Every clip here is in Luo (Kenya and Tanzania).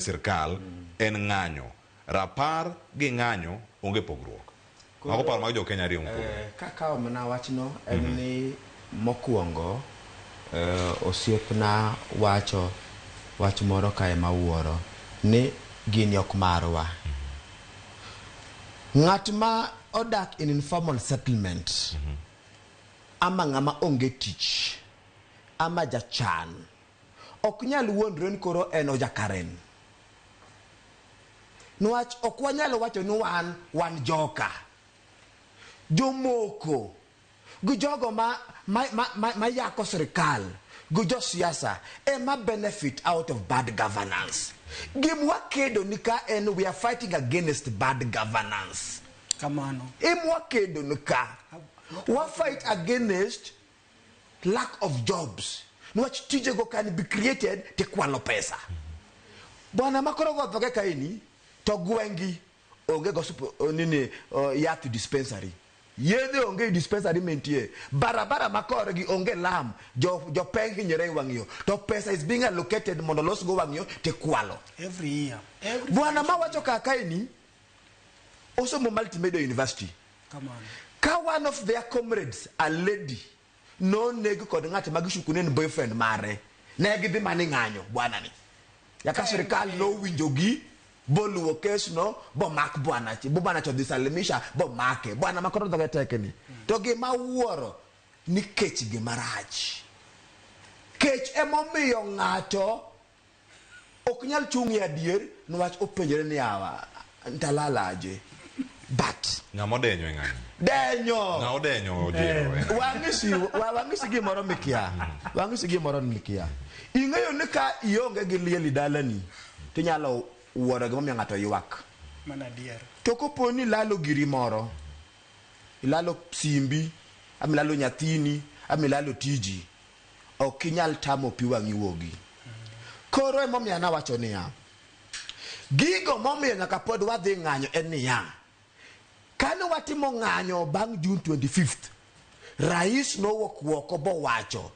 Sirkal en ng'anyo. Rapar gi ng'anyo onge pogruok. Mago paro mag jo Kenya ariyo mopogore. Kakawo mana wachno en ni mokwongo osiepna wacho wach moro kae mawuoro ni gini ok marwa. Ng'at ma odak in informal settlement ama ng'ama onge tich ama jachan ok nyal wuondre ni koro en ojakaren. Niwach ok wanyal wacho ni wan wan joka. Jomoko gi jogo ma, ma, ma, ma, ma yako sirikal gi josiasa ema benefit out of bad governance. Gima wakedo ni ka en we are fighting against bad governance. Kamano. Ema wakedo ni ka. Wa fight against lack of jobs. Niwach tijego can be created tikwalo pesa. Bwana makoro go dhoge kaeni to gwengi onge go nini yath dispensary. Yedhe onge e dispensary mentie. Barabara makorgi onge lam. Jo jopeng hinyore e wang' yo. To pesa is being allocated mondo los go wang' yo tikwalo. Every year. Every Bwana mawacho ka kaeni osomo Multimedia University. Kamano. Ka one of their comrades, a lady, noneg kod ng'at ma gishuku ni en boyfriend mare, ne gidhi mana ng'anyo bwana ni. Yaka sirikal nowinjogi boluwo kes no bomak bwana chi, bo bwana cha odhi salimisha bomake. Bwana ma koro dhoge tek ni. To gima wuoro ni kech gima rach. Kech emomiyo ng'ato ok nyal chung' e adier niwach openjore ni awa ntalalaje. But Ng'ama odenyo e ng'anyo. denyo Ng'a odenyo odiero. e ng'anyo. wang'isi wang'isi gimoro mikia wang'isi gimoro mikia ing'eyo ni ka ionge gi liel e dalani tinyalo wuoro gimomiyo ng'ato ywak Mana adier. to kopo ni ilalo giri moro ilalo simbi ama ilalo nyathini ama ilalo tiji ok inyal tamo pi wang'i wuogi koro emomiyo nawacho niya gigo momiyo nyaka pod wadhi ng'anyo en niya kane watimo ng'anyo bang' June 25th rais nowuok oko bowacho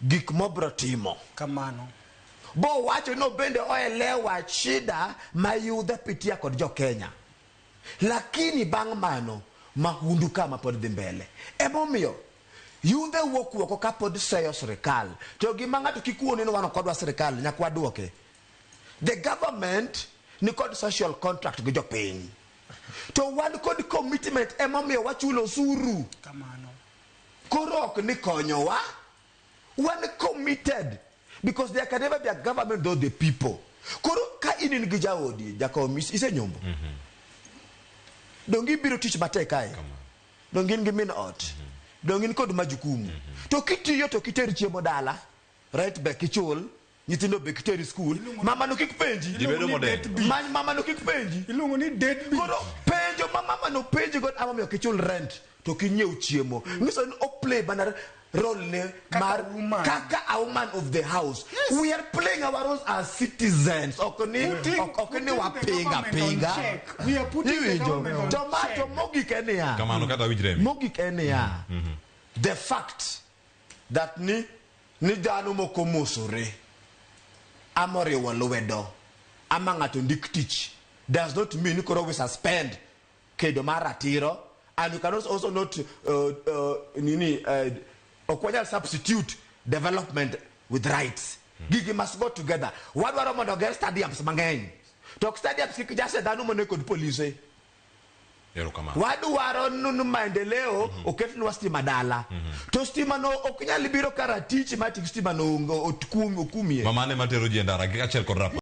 gik mobro timo Kamano. bowacho ni obende oelewa shida ma yudhe pitia kod jo Kenya lakini bang' mano mahundu kama pod dhi mbele emomiyo yudhe wuok oko kapod seyo sirikal to gima ng'ato kik wuone ni wan ok wadwa sirikal nyaka waduoke the government ni kod social contract gi jopiny to wan kod commitment emomiyo wachulo osuru Kamano. koro ok ni konyowa wan committed because there can never be a government without the people koro ka in in gi jaodi jakom isenyombo donge ibiro tich matek kae donge in gi min ot donge in kod majukumu to kitiyo to kiter chiemo dala rent be kichul nyithindo be kiter skul mama no kik penji Ji bedo modenyo. many mama no kik penji Iluongo ni deadbeat. koro penjo ma mama no penji go ama miyo kichul rent to kinyiew chiemo nyiso ni o play mana role ne Kaka mar woman. kaka a woman of the house we are playing our roles as citizens ok ni ok ni putting the wapinga government on pinga check. We are putting the Iwinjo? government on to ma check. to mogik en niya Kamano kata winj Remi. mogik en niya the fact that ni ni dhano moko mosore ama oriwo lwedo ama ng'ato ndik tich does not mean ni koro we suspend kedo mar ratiro and you can also not nini ok wanyal substitute development with rights gigi must go together wadwaro mondo oger stadiums mang'eny to ok stadiums kik jase dhano monego kod polise Erokamano. wadwaro nunu maendeleo oketnwa stima dala to stima no ok nyal biro ka ratich ma tik stima no okumie Mamane matero ji e ndara gi kaachiel kod rapar.